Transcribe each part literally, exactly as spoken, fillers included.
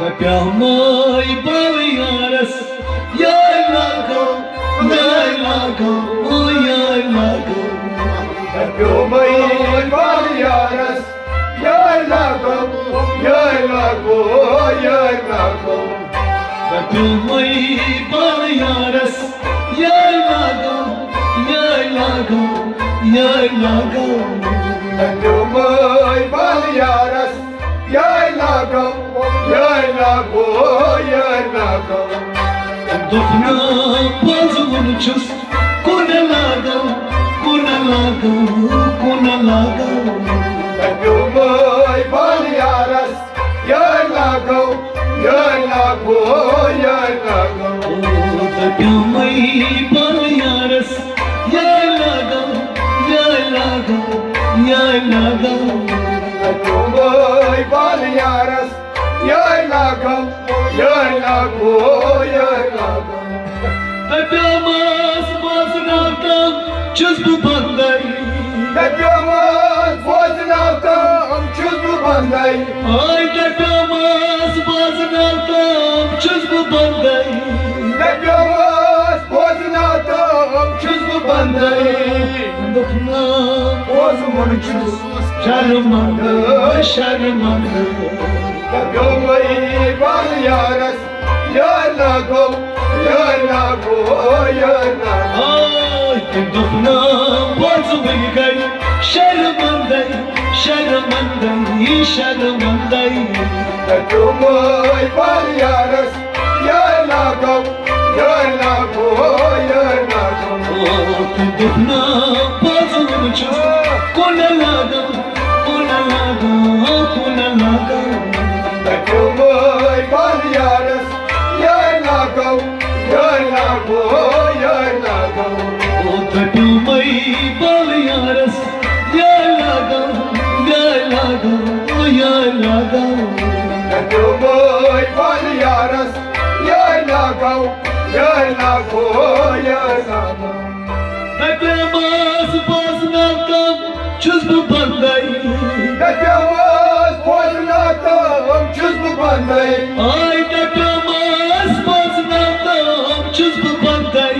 دپیومے بل Yaris, یے لاگو، یے لاگو، او یے لاگو۔ دپیومے بل یارس، یے لاگو، یے لاگو، یے لاگو۔ دپیومے بل یارس، یے لاگو، یے لاگو، یے لاگو۔ دپیومے بل یارس، یے لاگو، یے لاگو، یے لاگو۔ دوٚپنم بوزوُن چھُس، کُن لاگو، کُن لاگو، کُن لاگو۔ دپیومے بل یارس، یے لاگو، یے لاگو، یے لاگو۔ او دپیومے بل یارس، یے لاگو، یے لاگو، یے لاگو۔ دپیومے بل یارس، یے لاگو، یے لاگو، یے لاگو۔ دپیومس بوزناو تام چھُس بہٕ بندے۔ دپیومس بوزناو تام چھُس بہٕ بندے۔ آے دپیومس بوزناو تام چھُس بہٕ بندے۔ دپیومس بوزناو تام چھُس بہٕ بندے۔ دوٚپنم بوزوُن چھُس شرمندٕ، شرمندٕ۔ دپیومے بل یارس، یے لاگو، یے لاگو، یے لاگو۔ آے تٔمۍ دوٚپنم بوزوُن گٔے شرمندے، شرمندے، شرمندے۔ دپیومے بل یارس، یے لاگو، یے لاگو، یے لاگو۔ او تٔمۍ دوٚپنم بوزوُن چھُس، کُن لاگو، کُن لاگو، کُن لاگو۔ دپیومے بل یارس، یے لاگو، یے لاگو، یے لاگو۔ او دپیومے بل یارس، یے لاگو، یے لاگو، یے لاگو۔ دپیومے بل یارس، یے لاگو، یے لاگو، یے لاگو۔ دپیومس بوزناو تام چھُس بہٕ بندے۔ دپیومس بوزناو تام چھُس بہٕ بندے۔ آے دپیومس بوزناو تام چھُس بہٕ بندے۔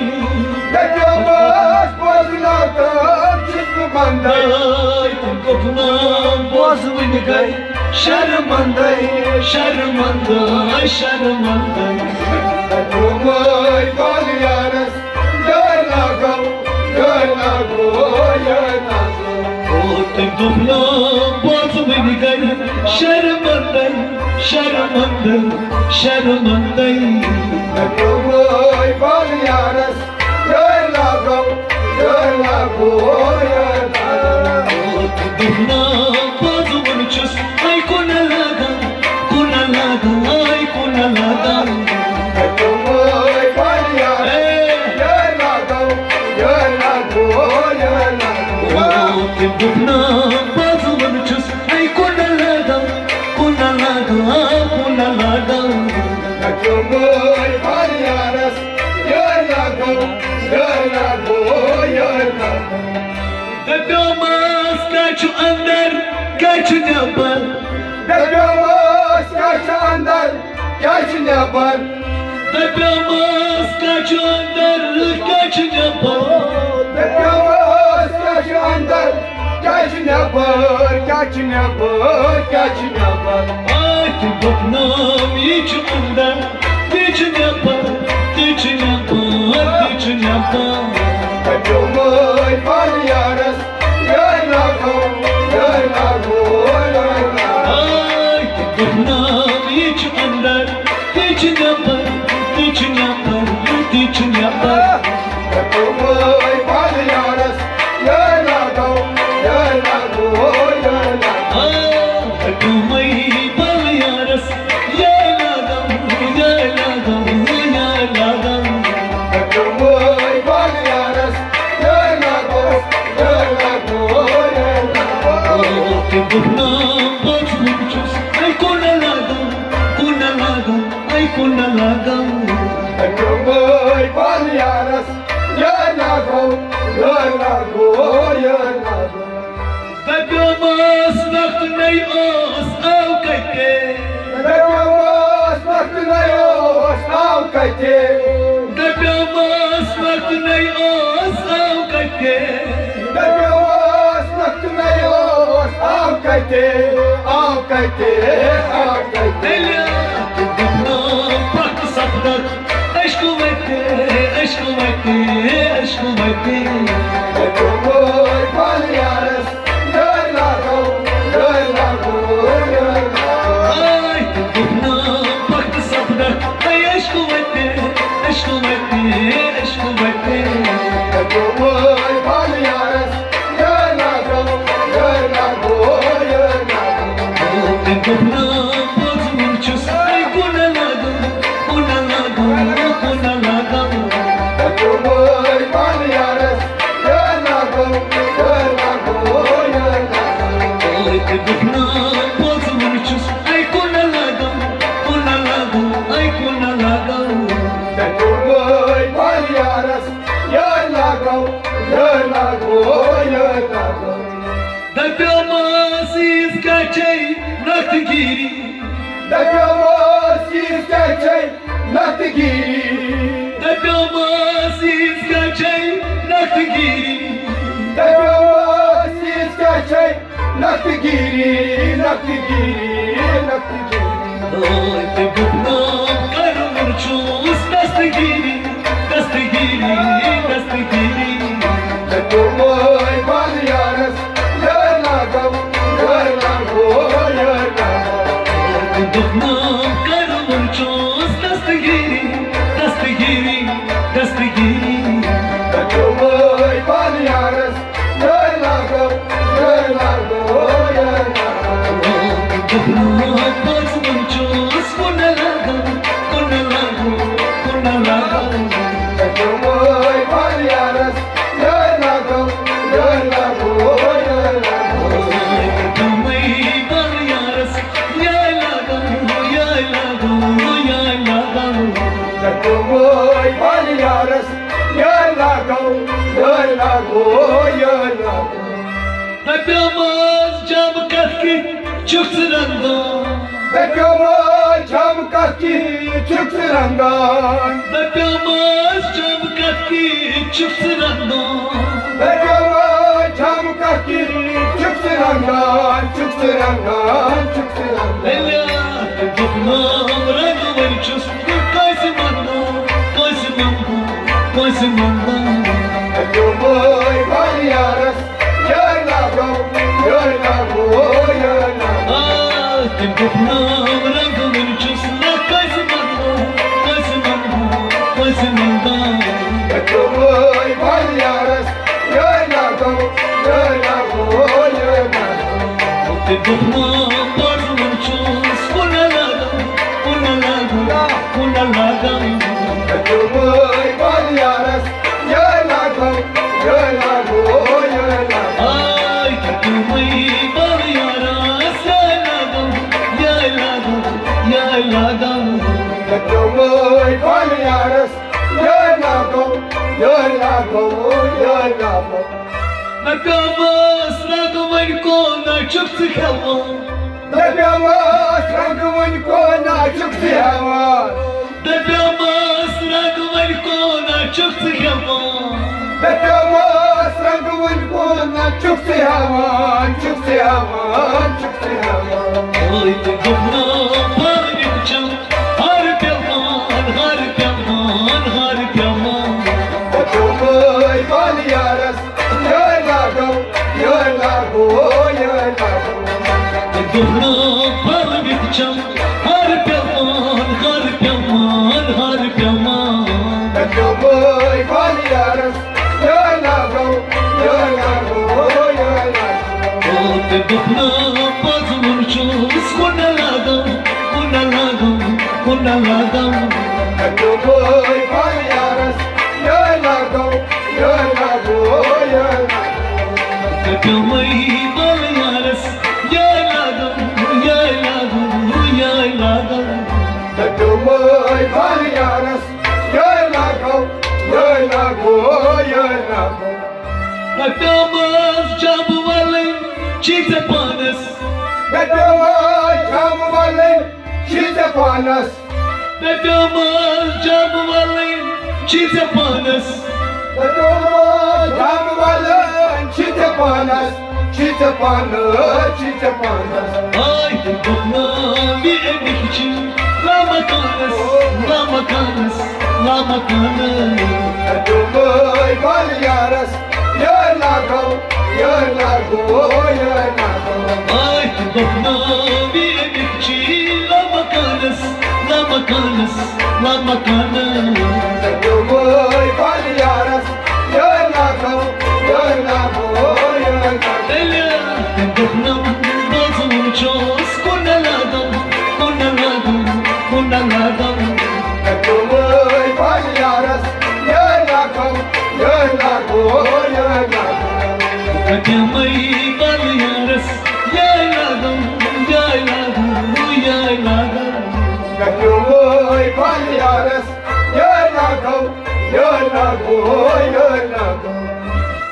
دپیومس بوزناو تام چھُس بہٕ بندے۔ آے تٔمۍ دوٚپنم بوزوُن گٔے شرمندے، شرمندے، شرمندے۔ دپیومے بل یارس، یے لاگو، یے لاگو، یے لاگو۔ او تٔمۍ دوٚپنم بوزوُن گٔے شرمندے، شرمندے، شرمندے۔ دپیومے بل یارس، یے لاگو، یے لاگو، یے لاگو۔ او تٔمۍ دوٚپنم بوزوُن چھُس، اے کُن لاگو، کُن لاگو، اے کُن لاگو۔ دپیومے بل یارس، اے۔ یے لاگو، یے لاگو، یے لاگو۔ او تٔمۍ دوٚپنم بوزوُن چھُس، اے کُن لاگو، کُن لاگو، کُن لاگو۔ دپیومے بل یارس، یے لاگو، یے لاگو، یے لاگو۔ دپیومس کیٛاہ چھُ اندر، کیٛاہ چھُ نٮ۪بر؟ دپیومس کیٛاہ چھُ اندر، کیٛاہ چھُ نٮ۪بر؟ دپیومس کیٛاہ چھُ اندر، کیٛاہ چھُ نٮ۪بر؟ دپیومس کیٛاہ چھُ اندر، کیٛاہ چھُ نٮ۪بر، کیٛاہ چھُ نٮ۪بر، کیٛاہ چھُ نٮ۪بر؟ آے تٔمۍ دوٚپنم یہِ چھُ اندر، تہِ چھُ نٮ۪بر، تہِ چھُ نٮ۪بر، تہِ چھُ نٮ۪بر۔ دپیومے بل یارس، یے لاگو، یے لاگو، یے لاگو۔ آے تٔمۍ دوٚپنم یہِ چھُ اندر، تہِ چھُ نٮ۪بر، تہِ چھُ نٮ۪بر، تہِ چھُ نٮ۪بر۔ دپیومے بل یارس، یے لاگو، یے لاگو، یے لاگو۔ آ، دپیومے بل یارس، یے لاگو، یے لاگو، یے لاگو۔ دپیومے بل یارس، یے لاگو، یے لاگو، یے لاگو۔ او، تہِ دوٚپنم بوزوُن چھُس، اے کُن لاگو، کُن لاگو، اے کُن لاگو۔ دپیومے بل یارس، یے لاگو، یے لاگو، یے لاگو۔ دپیومس وقت نَے اوس آو کتے۔ دپیومس دَپیومَس وقتُنے اوس، آو کَتہِ؟ دَپیومَس وقتُنے اوس، آو کَتہِ؟ آو کَتہِ؟ آو کَتہِ؟ تیٚلہِ دُپنو پَتھ سَپدَکھ عشقہٕ وَتہِ، عشقہٕ وَتہِ، عشقہٕ وَتہِ۔ دَپیومَے بَل یارَس، یٲرۍ لاگو، یٲرۍ لاگو، یٲرۍ لاگو۔ آے تہٕ دُپنو پَتھ سَپدَکھ، اے عشقہٕ وَتہِ، عشقہٕ وَتہِ، عشقہٕ وَتہِ۔ دَپیومَے بَل یارَس، یٲرۍ لاگو، یٲرۍ لاگو، یٲرۍ لاگو۔ تہٕ دُپنو پوٚز ووٚن چھُس، اے کُنہ لاگو، کُنہ لاگو، کُنہ لاگو۔ دَپیومَے بَل یارَس، یٲرۍ لاگو، یٲرۍ لاگو، یٲرۍ لاگو۔ تہٕ دُپنو پوٚز ووٚن چھُس، اے کُنہ لاگو، کُنہ لاگو، اے کُنہ لاگو۔ دَپیومَے بَل یارَس، یٲرۍ لاگو، یٲرۍ لاگو، یٲرۍ لاگو۔ دَپیومَس ییٖژ کیٛاہ چھے نَتہٕ گیٖری؟ دَپیومَس ییٖژ کیٛاہ چھے نَتہٕ گیٖری؟ دَپیومَس ییٖژ کیٛاہ چھے نَتہٕ گیٖری؟ دَپیومَس ییٖژ کیٛاہ چھے نَتہٕ گیٖری، نَتہٕ گیٖری، نَتہٕ گیٖری۔ تہٕ دُپنو کَرُن چھُس دستگیٖری، دستگیٖری، دستگیٖری۔ دَپیومَے بَل یارَس، یٲرۍ لاگو، یٲرۍ لاگو، یٲرۍ لاگو۔ تہٕ دُپنو کَرُن چھُس دستگیٖری، دستگیٖری، دستگیٖری۔ دَپیومَے بَل یارَس، یٲرۍ لاگو، یٲرۍ لاگو، یٲرۍ لاگو۔ دُپنو پوٚز ووٚن چھُس، کُنہ لاگو، کُنہ لاگو، کُنہ لاگو۔ دَپیومَے بَل یارَس، یٲرۍ لاگو، یٲرۍ لاگو، یٲرۍ لاگو۔ دَپیومَے بَل یارَس، یٲرۍ لاگو، یٲرۍ لاگو، یٲرۍ لاگو۔ دَپیومَے بَل یارَس، یٲرۍ لاگو، یٲرۍ لاگو، یٲرۍ لاگو۔ دَپیومَس جام کَتھ کِتھ چھُکھ ژٕ رَنگان؟ دَپیومَس جام کَتھ کِتھ چھُکھ ژٕ رَنگان؟ دَپیومَس جام کَتھ کِتھ چھُکھ ژٕ رَنگان؟ دَپیومَس جام کَتھ کِتھ چھُکھ ژٕ رَنگان، چھُکھ ژٕ رَنگان، چھُکھ ژٕ رَنگان۔ دٔلیٖل تہٕ دُپنو رَنگہٕ وۄنۍ چھُس کٲنٛسہِ منٛگان، کٲنٛسہِ منٛگان، کٲنٛسہِ منٛگان۔ دَپیومَے بَل یارَس، یٲرۍ لاگو، یٲرۍ لاگو، یٲرۍ لاگو۔ آ، تٔمۍ دُپنو رَنگہٕ وۄنۍ چھُس نہ کٲنٛسہِ منٛگان، کٲنٛسہِ منٛگان، کٲنٛسہِ منٛگان۔ دَپیومَے بَل یارَس، یٲرۍ لاگو، یٲرۍ لاگو، یٲرۍ لاگو۔ تہٕ دُپنو پوٚز ووٚن چھُس، کُنہ لاگو، کُنہ لاگو، کُنہ لاگو۔ دَپیومَے بَل یارَس، یٲرۍ لاگو، یٲرۍ لاگو، یٲرۍ لاگو۔ آے دَپیومَے بَل یارَس، یٲرۍ لاگو، یٲرۍ لاگو، یٲرۍ لاگو۔ دَپیومَے بَل یارَس، یٲرۍ لاگو، یٲرۍ لاگو، یٲرۍ لاگو۔ دَپیومَس رَنٛگہٕ وۄنۍ کونہ چھُکھ ژٕ ہٮ۪وان؟ دَپیومَس رَنٛگہٕ وۄنۍ کونہ چھُکھ ژٕ ہٮ۪وان؟ دَپیومَس رَنٛگہٕ وۄنۍ کونہ چھُکھ ژٕ ہٮ۪وان؟ دَپیومَس رَنٛگہٕ وۄنۍ کونہ چھُکھ ژٕ ہٮ۪وان، چھُکھ ژٕ ہٮ۪وان، چھُکھ ژٕ ہٮ۪وان۔ اوے تہٕ دُپنو پھٲلِتھ چھَم ہَر پٮ۪وان، ہَر پٮ۪وان، ہَر پٮ۪وان۔ دَپیومَے بَل یارَس، یٲرۍ لاگو، یٲرۍ لاگو، یٲرۍ لاگو۔ دُپنو پھٲلِتھ چھَم ہَر پٮ۪وان، ہَر پٮ۪وان، ہَر پٮ۪وان۔ دَپیومَے بَل یارَس، یٲرۍ لاگو، یٲرۍ لاگو، یٲرۍ لاگو۔ او تہٕ دُپنو پوٚز ووٚن چھُس، کُنہ لاگو، کُنہ لاگو، کُنہ لاگو۔ دَپیومَے بَل یارَس، یٲرۍ لاگو، یٲرۍ لاگو، یٲرۍ لاگو۔ دَپیومَے بَل یارَس، یٲرۍ لاگو، یٲرۍ لاگو، یٲرۍ لاگو۔ دَپیومَے بَل یارَس، یٲرۍ لاگو، یٲرۍ لاگو، یٲرۍ لاگو۔ دَپیومَس جامہٕ وَلٕنۍ چھِ ژےٚ پانَس۔ دَپیومَس جامہٕ وَلٕنۍ چھِ ژےٚ پانَس۔ دَپیٛومَس جامہٕ وَلٕنۍ چھِ ژےٚ پانَس۔ دَپیٛومَس جامہٕ وَلٕنۍ چھِ ژےٚ پانَس، چھِ ژےٚ پانَس، چھِ ژےٚ پانَس۔ آے تہٕ دوٚپنَم یہِ أمِکۍ چھِ لامکانَس، لامکانَس، لامکانَس۔ دَپیٛومَے وَل یارَس، یٲرۍ لاگو، یٲرۍ لاگو، یٲرۍ لاگو۔ آے تہٕ دوٚپنَم یہِ أمِکۍ چھِ لامکانَس، لامکانَس، لامکانَس۔ دَپیٛومَے وَل یارَس، یٲرۍ لاگو، یٲرۍ لاگو، یٲرۍ لاگو۔ تیٚلہِ تہٕ دوٚپنَم بوزُن چھُس کُنہ لاگو، کُنہ لاگو، کُنہ لاگو۔ دَپیٛومَے وَل یارَس، یٲرۍ لاگو، یٲرۍ لاگو، یٲرۍ لاگو۔ دَپیٛومَے وَل یارَس، یٲرۍ لاگو، یٲرۍ لاگو، یٲرۍ لاگو۔ دَپیٛومَے وَل یارَس، یٲرۍ لاگو، یٲرۍ لاگو، یٲرۍ لاگو۔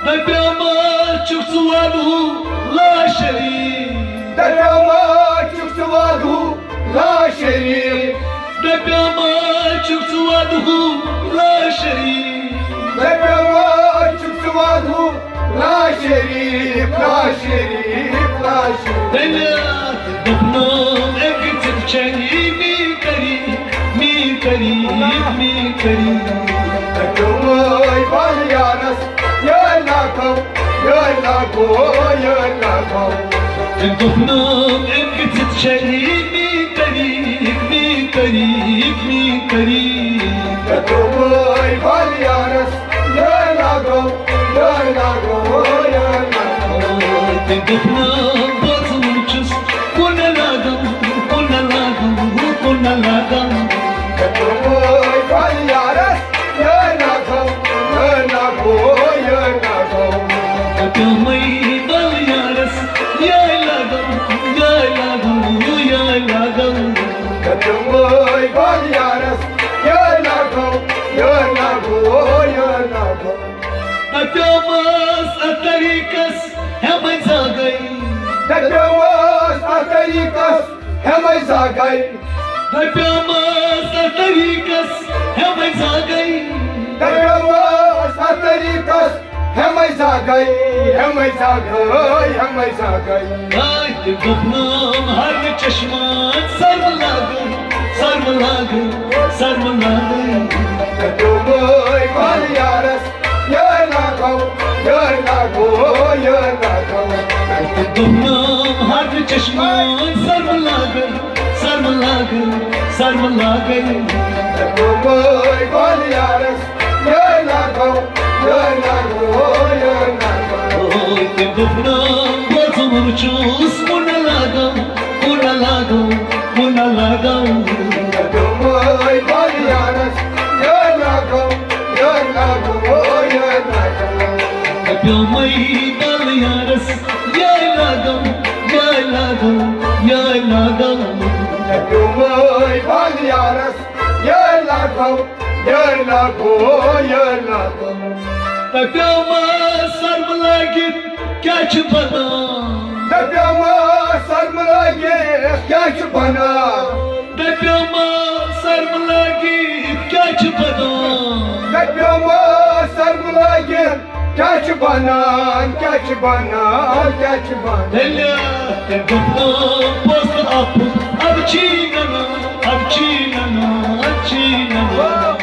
دَپیٛومَس چھُکھ ژٕ وَدُن لاشریٖف۔ دَپیٛومَس چھُکھ ژٕ وَدُن لاشریٖف۔ دَپیٛومَس چھُکھ ژٕ وَدُن لاشریٖف۔ دَپیٛومَس چھُکھ ژٕ وَدُن لاشریٖف، لاشریٖف، لاشریٖف۔ تیٚلہِ دوٚپنَم اَکہِ ژٕتہِ چھَے میٛٲنۍ طریٖق، میٛٲنۍ طریٖق، میٛٲنۍ طریٖق۔ دَپیٛومَے وَل یارَس، یٲرۍ لاگو، یٲرۍ لاگو، یٲرۍ لاگو۔ تہٕ دوٚپنَم اَکہِ ژٕتہِ چھَے میٛٲنۍ طریٖق، میٛٲنۍ طریٖق، میٛٲنۍ طریٖق۔ دَپیٛومَے وَل یارَس، یٲرۍ لاگو، یٲرۍ لاگو، یٲرۍ لاگو۔ تہٕ دوٚپنَم بوزُن چھُس کُنہ لاگو، کُنہ لاگو، کُنہ لاگو۔ دَپیٛومَے وَل یارَس، یٲرۍ لاگو، یٲرۍ لاگو، یٲرۍ لاگو۔ دَپیٛومَے وَل یارَس، یٲرۍ لاگو، یٲرۍ لاگو، یٲرۍ لاگو۔ دَپیٛومَے وَل یارَس، یٲرۍ لاگو، یٲرۍ لاگو، یٲرۍ لاگو۔ دَپیٛومَس اَتھ طریٖقَس ہٮ۪مَے زاگَے۔ دَپیٛومَس اَتھ طریٖقَس ہٮ۪مَے زاگَے۔ دَپیٛومَس اَتھ طریٖقَس ہٮ۪مَے زاگَے۔ دَپیٛومَس اَتھ طریٖقَس ہٮ۪مَے زاگَے، ہٮ۪مَے زاگَے، ہٮ۪مَے زاگَے۔ آے تہٕ دوٚپنَم ہر چشمان سرمہٕ لاگَے، سرمہٕ لاگَے، سرمہٕ لاگَے۔ دَپیٛومَے وَل یارَس، یٲرۍ لاگو، یٲرۍ لاگو، یٲرۍ لاگو۔ تہٕ دوٚپنَم ہر چشمان سرمہٕ لاگَے، سرمہٕ لاگَے، سرمہٕ لاگَے۔ دَپیٛومَے وَل یارَس، یٲرۍ لاگو، یٲرۍ لاگو، یٲرۍ لاگو۔ اوے تہٕ دوٚپنَم بوزُن چھُس کُنہ لاگو، کُنہ لاگو، کُنہ لاگو۔ دَپیٛومَے وَل یارَس، یٲرۍ لاگو، یٲرۍ لاگو، یٲرۍ لاگو۔ دَپیٛومَے وَل یارَس، یٲرۍ لاگو، یٲرۍ لاگو، یٲرۍ لاگو۔ دَپیٛومَے وَل یارَس، یٲرۍ لاگو، یٲرۍ لاگو، یٲرۍ لاگو۔ دَپیٛومَس سرمہٕ لٲگِتھ کیٛاہ چھُ بنان؟ دَپیٛومَس سرمہٕ لٲگِتھ کیٛاہ چھُ بنان؟ دَپیٛومَس سرمہٕ لٲگِتھ کیٛاہ چھُ بنان؟ دَپیٛومَس سرمہٕ لٲگِتھ کیٛاہ چھُ بنان، کیٛاہ چھُ بنان، کیٛاہ چھُ بنان؟ تیٚلہِ تہٕ گُپنہٕ پوٚز تہٕ اَپُز، اَدٕ چھی نَنان، اَدٕ چھی نَنان، اَدٕ چھی نَنان۔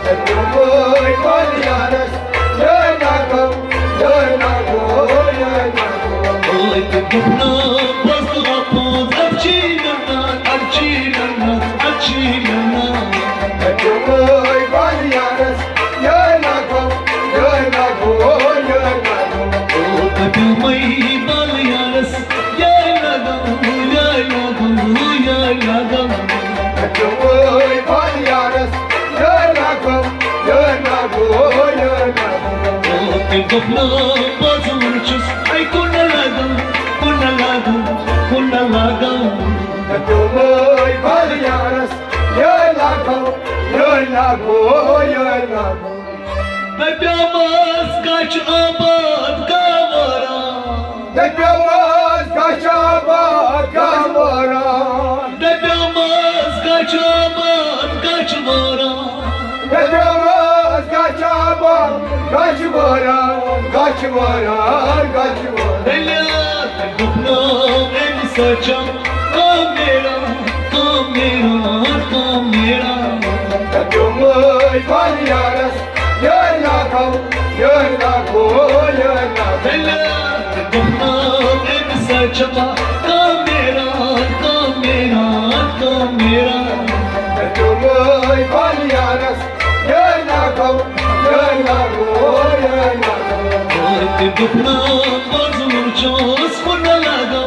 تہٕ گُپنہٕ پوٚز یارَس، یٲرۍ لاگو، یٲرۍ لاگو، یٲرۍ لاگو۔ اوے تہٕ گُپنہٕ پوٚز تہٕ اَپُز، اَدٕ چھی نَنان، اَدٕ چھی نَنان، اَدٕ چھی نَنان۔ تہٕ گُپنہٕ پوٚز یارَس، یٲرۍ لاگو، یٲرۍ لاگو، یٲرۍ لاگو۔ او دَپیو مَے بَل یارَس، یٲرۍ لاگو، یٲرۍ لاگو، یٲرۍ لاگو۔ دَپیو مَے بَل یارَس، یٲرۍ لاگو، یٲرۍ لاگو، یٲرۍ لاگو۔ او تٔمۍ دوٚپ نہٕ، بہٕ حظ وُچھُس، اَے کُنہ لاگو، کُنہ لاگو، کُنہ لاگو۔ دَپیو مَے بَل یارَس، یٲرۍ لاگو، یٲرۍ لاگو، یٲرۍ لاگو۔ دَپیومَس گَچھ آباد گامہٕ وٲران۔ دَپیومَس گَچھ آباد گامہٕ وٲران۔ دَپیومَس گَچھ آباد گامہٕ چھِ وٲران۔ مےٚ پیوٚمُت گچھِ آباد، گچھِ وٲران، گچھِ وٲران، گچھِ وٲران۔ دٔلیٖل دوٚپنو أمۍ سۭتۍ چھم کٲم نیران، کٲم نیران، کٲم نیران۔ مےٚ پیوٚمُت بل یارس، یٲرۍ لاگو، یٲرۍ لاگو، یٲرۍ لاگو۔ دٔلیٖل دوٚپنو أمۍ سۭتۍ چھم کٲم نیران، کٲم نیران، کٲم نیران۔ مےٚ پیوٚمُت بل یارس، یٲرۍ لاگو، یٲرۍ لاگو، یٲرۍ لاگو۔ تہِ دوٚپنو بوزُن چھُس، کُنہِ لاگو،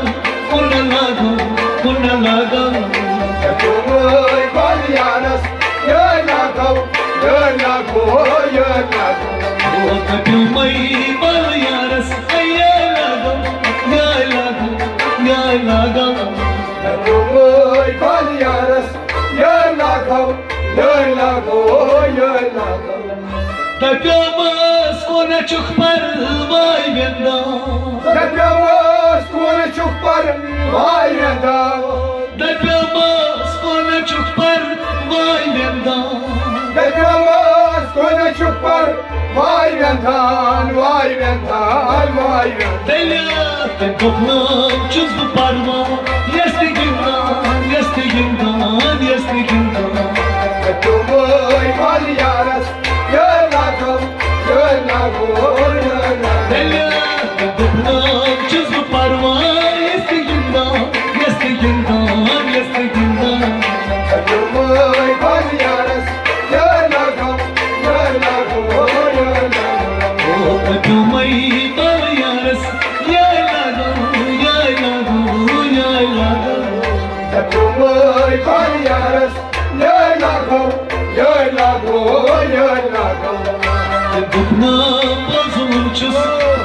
کُنہِ لاگو، کُنہِ لاگو۔ مےٚ پیوٚمُت بل یارس، یٲرۍ لاگو، یٲرۍ لاگو، یٲرۍ لاگو۔ او دَپیومَے بَل یارَس، اے یٲرۍ لاگو، یٲرۍ لاگو، یٲرۍ لاگو۔ مےٚ پیوٚمُت بَل یارَس، یٲرۍ لاگو، یٲرۍ لاگو، یٲرۍ لاگو۔ دَپیومَس کونہٕ چھُکھ پَرواے وِنٛدان۔ دَپیومَس کونہٕ چھُکھ پَرواے وِنٛدان۔ دَپیومَس کونہٕ چھُکھ پَرواے وِنٛدان۔ دَپیومَس کونہٕ چھُکھ پَرواے وِنٛدان، واے وِنٛدان، واے وِنٛدان۔ تیٚلہِ تہٕ گۄپنہٕ چھُس بہٕ پَرواے، یَس تہِ گِنٛدان، یَس تہِ گِنٛدان، یَس تہِ گِنٛدان۔ دَپیومَے بَل یارَس، یٲرۍ لاگو، یٲرۍ لاگو، یٲرۍ لاگو۔ تیٚلہِ تہٕ گۄپنہٕ چھُس بہٕ پَرواے، یَس تہِ گِنٛدان، یَس تہِ گِنٛدان، یَس تہِ گِنٛدان۔ تہٕ تِمَے بَل یارَس، یٲرۍ لاگو، یٲرۍ لاگو، یٲرۍ لاگو۔ او، تہٕ تِمَے بَل یارَس، یٲرۍ لاگو، یٲرۍ لاگو، یٲرۍ لاگو۔ تہٕ تِمَے بَل یارَس، یٲرۍ لاگو، یٲرۍ لاگو، یٲرۍ لاگو۔ تہٕ گُپنہٕ بوزُن چھُس،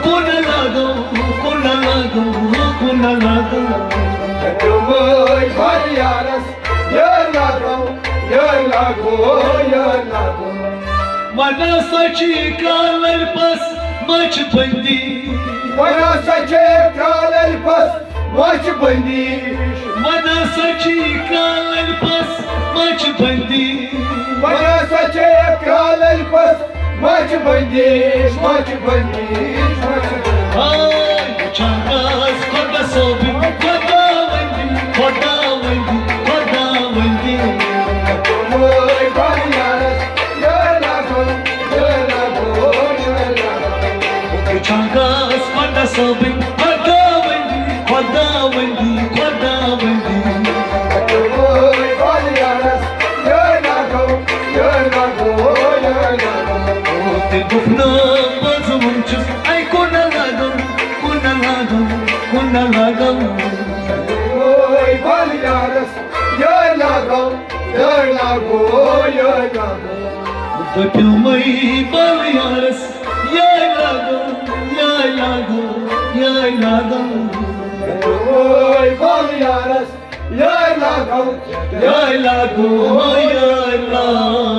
کُنہٕ لاگو، کُنہٕ لاگو، کُنہٕ لاگو۔ تہٕ تِمَے بَل یارَس، یٲرۍ لاگو، یٲرۍ لاگو، یٲرۍ لاگو۔ وۄنۍ ہسا چھِ کرٛالَن پَس مَچھ بٔنٛدی۔ وۄنۍ ہسا چھِ کرٛالَن پَس مَچھ بٔنٛدی۔ وۄنۍ ہسا چھِ کرٛالَن پَس مَچھ بٔنٛدی۔ وۄنۍ ہسا چھِ کرٛالَن پَس مَچھ بٔنٛدی، مَچھ بٔنٛدی، مَچھ بٔنٛدی۔ ہاے، وٕچھان گژھ خۄدا صٲبٕنۍ خۄداوندی، خۄداوندی، خۄداوندی۔ تِمَے بَل یارَس، یٲرۍ لاگو، یٲرۍ لاگو، یٲرۍ لاگو۔ وٕچھان گژھ خۄدا صٲبٕنۍ خۄداوندی، خۄداوندی، خۄداوندی۔ تِمَے بَل یارَس، یٲرۍ لاگو، یٲرۍ لاگو، یٲرۍ لاگو۔ او تہِ گُپنہٕ بوزُن چھُس، اے کُنہٕ لاگو، کُنہٕ لاگو، کُنہٕ لاگو۔ تِمَے بَل یارَس، یٲرۍ لاگو، یٲرۍ لاگو، یٲرۍ لاگو۔ دَپیومَے بَل یارَس، یٲرۍ لاگو، یٲرۍ لاگو، یٲرۍ لاگو۔ تِمَے بَل یارَس، یٲرۍ لاگو، یٲرۍ لاگو، یٲرۍ لاگو۔